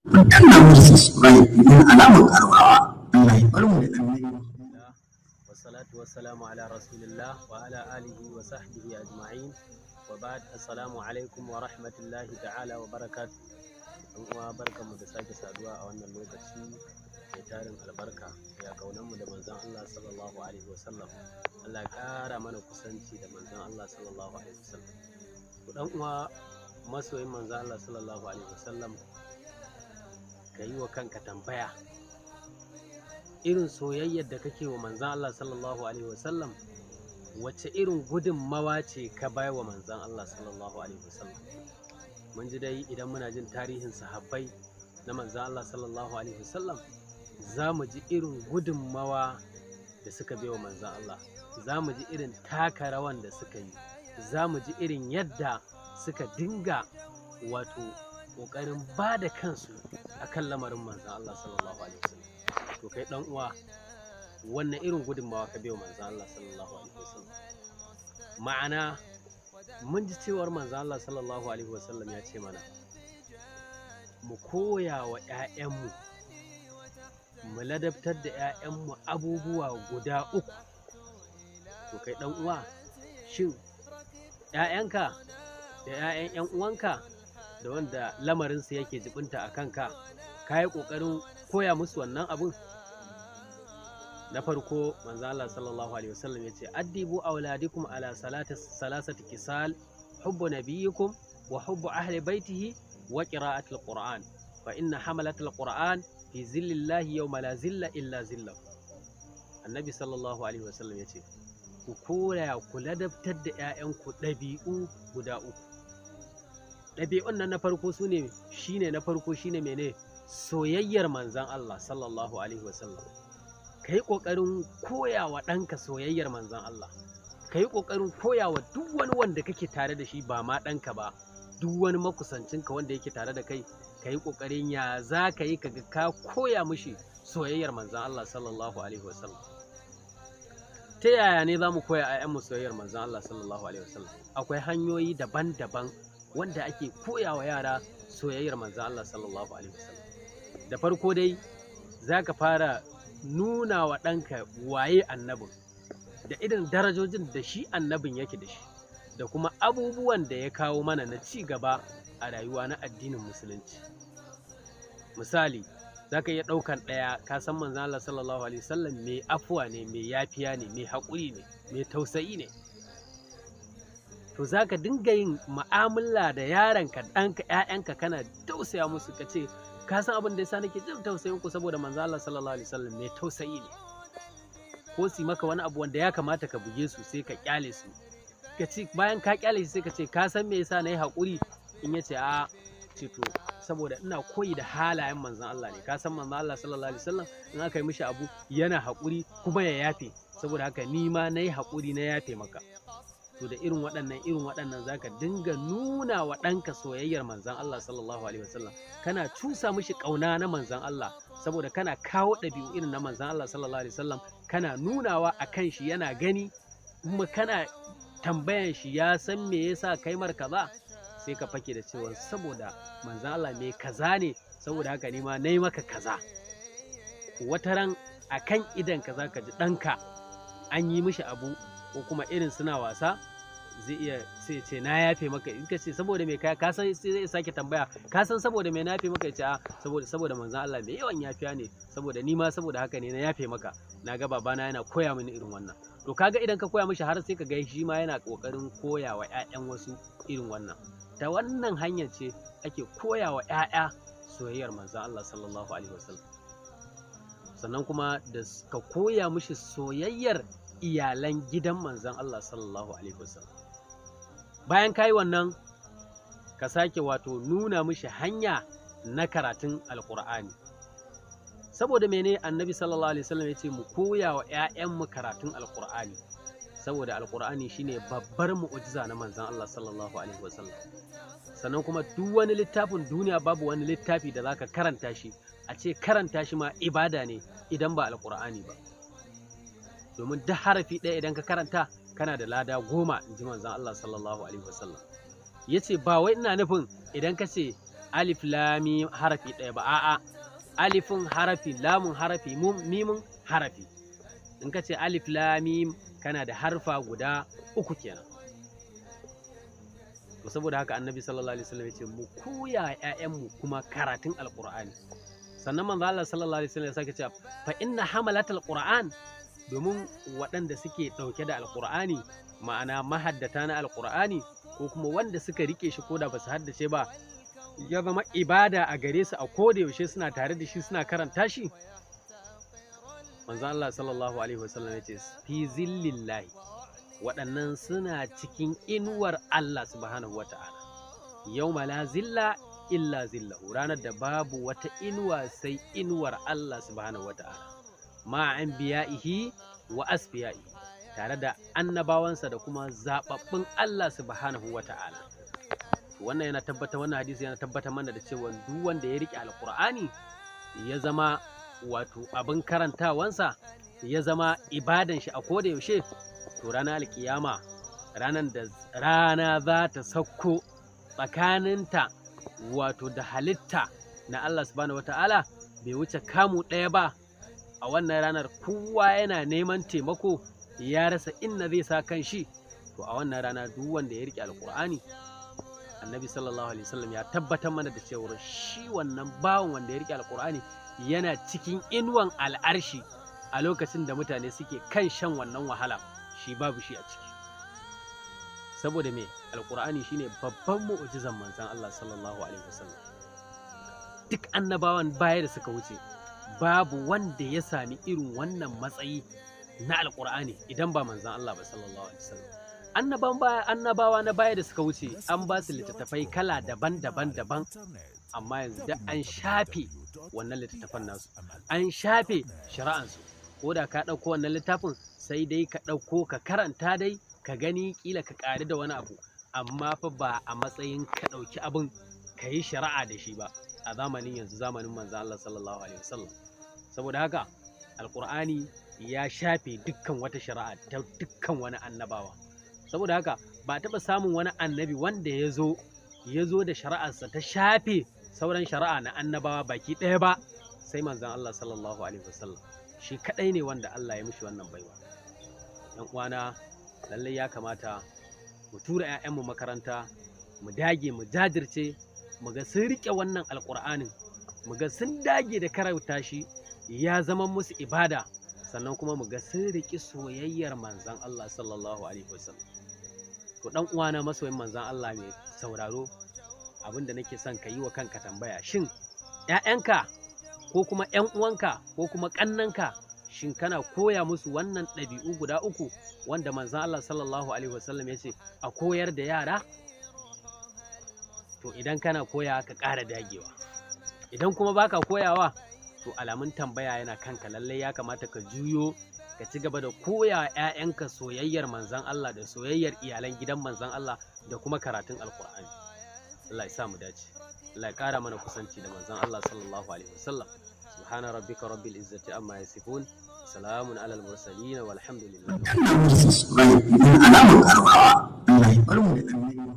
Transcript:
Ku danna mana subscribe domin alamar ƙararrawa. Allah ya bar mu da annabi. والصلاة والسلام على رسول الله وعلى آله وصحبه أجمعين وبعد، السلام عليكم ورحمة الله تعالى وبركاته. Uwa, barkanmu da sake saduwa a wannan lokaci mai tarin albarka. Ya kaunanmu da manzon Allah sallallahu alaihi wasallam? Allah ƙara mana kusanci da manzon Allah sallallahu alaihi wasallam. To, dan uwa masoyin manzon Allah sallallahu alaihi wasallam, ka yi wa kanka tambaya: irin soyayyar da kake wa manzan Allah sallallahu alaihi wasallam, wace irin gudunmawa ce ka bai wa manzan Allah sallallahu alaihi wasallam? Mun ji dai, idan muna jin tarihin sahabbai na manzan Allah sallallahu alaihi wasallam, za mu ji irin gudunmawa da suka bai wa manzan Allah, za mu ji irin taka rawan da suka yi, za mu ji irin yadda suka dinga wato ƙoƙarin ba da kansu akan lamarin manzan Allah sallallahu alaihi wasallam. To, kai dan uwa, wannan irin gudunmawa ka bai manzon Allah sallallahu alaihi wasallam? Ma'ana, mun ji cewar manzon Allah sallallahu alaihi wasallam ya ce mana mu koya wa 'ya'yanmu, mu ladabtar da 'ya'yanmu abubuwa guda uku. To, kai dan uwa, shin 'ya'yanka da 'ya'yan 'yan uwanka da wanda lamarinsu yake jibinta a kanka, ka yi ƙoƙarin koya musu wannan abun? Na farko, manzo Allah sallallahu alaihi wasallam yace: "Addibu auladikum ala salati salasati kisal: hubbu nabiyikum wa hubbu ahli baitihi wa qira'atil qur'an, fa inna hamalatil qur'an fi zillillahi yawma la zilla illa zillahu." Annabi sallallahu alaihi wasallam yace ku koya, ku ladabtar da 'ya'yanku ɗabi'u guda uku. Ɗabi'un nan na farko sune, shine na farko shine mene? Soyayyar manzan Allah sallallahu alaihi wasallam. Ka yi ƙoƙarin koya wa ɗanka soyayyar manzan Allah. Ka yi ƙoƙarin koya wa duk wani wanda kake tare da shi, ba ma ɗanka ba, duk wani makusancinka wanda yake tare da kai, ka yi ƙoƙarin ya za ka yi kaga ka koya mishi soyayyar manzan Allah sallallahu alaihi wasallam. Ta yaya ne za mu koya 'ya'yanmu soyayyar manzan Allah sallallahu alaihi wasallam? Akwai hanyoyi daban-daban wanda ake koya wa yara soyayyar manzan Allah sallallahu alaihi wasallam. Da farko dai, za ka fara nuna wa ɗanka waye annabin, da irin darajojin da shi annabin yake da shi, da kuma abubuwan da ya kawo mana na ci gaba a rayuwa na addinin Musulunci. Misali, za ka iya ɗaukan ɗaya: ka san manzon Allah sallallahu alaihi wasallam mai afuwa ne, mai yafiya ne, mai haƙuri ne, mai tausayi ne. To, za ka dinga yin mu'amala da yaranka, ɗanka, ‘ya'yanka, kana tausaya musu. Ka ce, "Ka san abin da yasa nake jin tausayin ku? Saboda manzo Allah sallallahu alaihi wasallam mai tausayi ne." Ko su maka wani abu wanda ya kamata ka buge su, sai ka kyale su. Ka ce, bayan ka kyale shi, sai ka ce, "Ka san me yasa nayi haƙuri?" In ya ce a, ce, "To, saboda ina koyi da halayen manzon Allah ne. Ka san manzon Allah sallallahu alaihi wasallam, in aka yi mishi abu yana haƙuri kuma ya yafe. Saboda haka ni ma nayi haƙuri, na yafe maka." To, da irin waɗannan, irin waɗannan, zaka dinga nuna wa ɗanka soyayyar manzon Allah sallallahu alaihi wasallam. Kana cusa mishi ƙauna na manzon Allah, saboda kana kawo ɗabi'u irin na manzon Allah sallallahu alaihi wasallam, kana nunawa a kan shi, yana gani, kuma kana tambayan shi ya san me yasa kai mar kaza. Sai ka fake da cewa saboda manzon Allah mai kaza ne, saboda haka ni ma nayi maka kaza. Wataran akan idan ka zaka ji ɗanka an yi mishi abu, ko kuma irin suna wasa, zai iya sai ce, "Na yafe maka." In ka ce, "Saboda me?" Ka san sai zai sake tambaya, "Ka san saboda me na yafe maka?" Ya ce, "A, saboda manzon Allah mai yawan yafiya ne, saboda ni ma saboda haka ne na yafe maka. Na ga babana yana koya mini irin wannan." To, kaga idan ka koya mishi, har sai ka ga shi ma yana kokarin koya wa ƴaƴan wasu irin wannan. Ta wannan hanyar ce ake koya wa ƴaƴa soyayyar manzon Allah sallallahu alaihi wasallam. Sannan kuma da ka koya mishi soyayyar iyalan gidan manzon Allah sallallahu alaihi wasallam. Bayan ka yi wannan, ka sake wato nuna mishi hanya na karatun Alkur'ani. Saboda mene Annabi sallallahu alaihi wasallam ya ce mu koya wa 'ya'yanmu karatun Alkur'ani? Saboda Alkur'ani shine babbar mu'ujiza na manzon Allah sallallahu alaihi wasallam. Sannan kuma duk wani littafin duniya, babu wani littafi da zaka karanta shi a ce karanta shi ma ibada ne idan ba Alkur'ani ba, domin duk harafi ɗaya idan ka karanta kana da lada 10, in ji manzon Allah sallallahu alaihi wasallam. Ya ce ba wai ina nufin idan ka ce Alif lam mim harafi ɗaya ba, a'a, alifin harafi, lamun harafi, mimun harafi. In ka ce alif lam mim, kana da harfa guda uku kenan. To saboda haka Annabi sallallahu alaihi wasallam ya ce mu koya ƴaƴanmu kuma karatun Alqur'ani. Sannan manzo Allah sallallahu alaihi wasallam ya sake cewa fa inna hamalatal qur'an, domin waɗanda suke ɗauke da Alqur'ani, ma'ana mahaddata na Alqur'ani, ko kuma wanda suka rike shi koda ba su haddace ba, ya zama ibada a gare su, a koda yaushe suna tare da shi, suna karanta shi. Manzo Allah sallallahu alaihi wasallam ya ce fi zillillahi, waɗannan suna cikin inuwar Allah subhanahu wata'ala, yawma la zilla illa zillahu, ranar da babu wata inuwa sai inuwar Allah subhanahu wata'ala, ma anbiya'ihi wa asfiya'ihi, tare da annabawansa da kuma zababbun Allah subhanahu wata'ala. Wannan yana tabbata, wannan hadisi yana tabbatar mana da cewa duk wanda ya rike Alqur'ani ya zama wato abin karantawansa, ya zama ibadan shi a koda yaushe, to ranar alkiyama, ranar da rana za ta sauko tsakaninta wato da halitta na Allah subhanahu wata'ala bai wuce kamu ɗaya ba, a wannan ranar kowa yana neman taimako ya rasa inna zai sa kan shi. To a wannan rana duk wanda ya rike Alkur'ani, Annabi sallallahu alaihi wasallam ya tabbatar mana da cewa shi wannan bawan wanda ya rike Alkur'ani yana cikin inuwan al'arshi a lokacin da mutane suke kan shan wannan wahala, shi babu shi a ciki. Saboda me? Alkur'ani shine babban mu'jizan manzon Allah sallallahu alaihi wasallam. Duk annabawan baya da suka wuce, babu wanda ya sami irin wannan matsayi na Alkur'ani idan ba manzon Allah ba sallallahu alaihi wasallam. Annabawa na baya da suka wuce an ba su littattafai kala daban-daban daban, amma yanzu duk an shafe wannan littattafan nasu, an shafe shari'ansu. Ko da ka ɗauko wannan littafin, sai dai ka ɗauko ka karanta dai ka gani, ƙila ka ƙari da wani abu, amma fa ba a matsayin ka ɗauki abin ka yi shari'a da shi ba a zamanin yanzu, zamanin manzon Allah sallallahu alaihi wasallam. Saboda haka Alƙur'ani ya shafe dukkan wata shari'a ta dukkan wani annabawa. Saboda haka ba taɓa samun wani annabi wanda ya zo da shari'arsa ta shafe sauran shari'a na annabawa baki ɗaya ba sai manzon Allah sallallahu alaihi wasallam. Shi kaɗai ne wanda Allah ya mishi wannan baiwa. Ɗan uwana, lallai ya kamata mu tura 'ya'yanmu makaranta, mu dage, mu jajirce, mu ga sun riƙe wannan Alƙur'anin, mu ga sun dage da karanta shi ya zama musu ibada, sannan kuma mu ga sun riƙi soyayyar manzon Allah sallallahu alaihi wasallam. To ɗan uwana masoyin manzon Allah mai sauraro, abin da nake son ka yi wa kanka tambaya, shin 'ya'yanka ko kuma 'yan uwanka ko kuma ƙannanka, shin kana koya musu wannan ɗabi'u guda uku wanda manzon Allah sallallahu alaihi wasallam ya ce a koyar da yara? To idan kana koya, ka ƙara dagewa. Idan kuma baka koyawa, to alamun tambaya yana kanka. Lallai ya kamata ka juyo ka ci gaba da koya 'ya'yanka soyayyar manzon Allah da soyayyar iyalan gidan manzon Allah da kuma karatun Alkur'ani. Allah ya sa mu dace, Allah ya ƙara mana kusanci da manzon Allah sallallahu alaihi wasallam. Subhana rabbika rabbil izzati amma yasifun, salamun alal mursalin, walhamdulillah. Danna mu subscribe domin alamar ƙararrawa. Allah ya bar mu da annabi.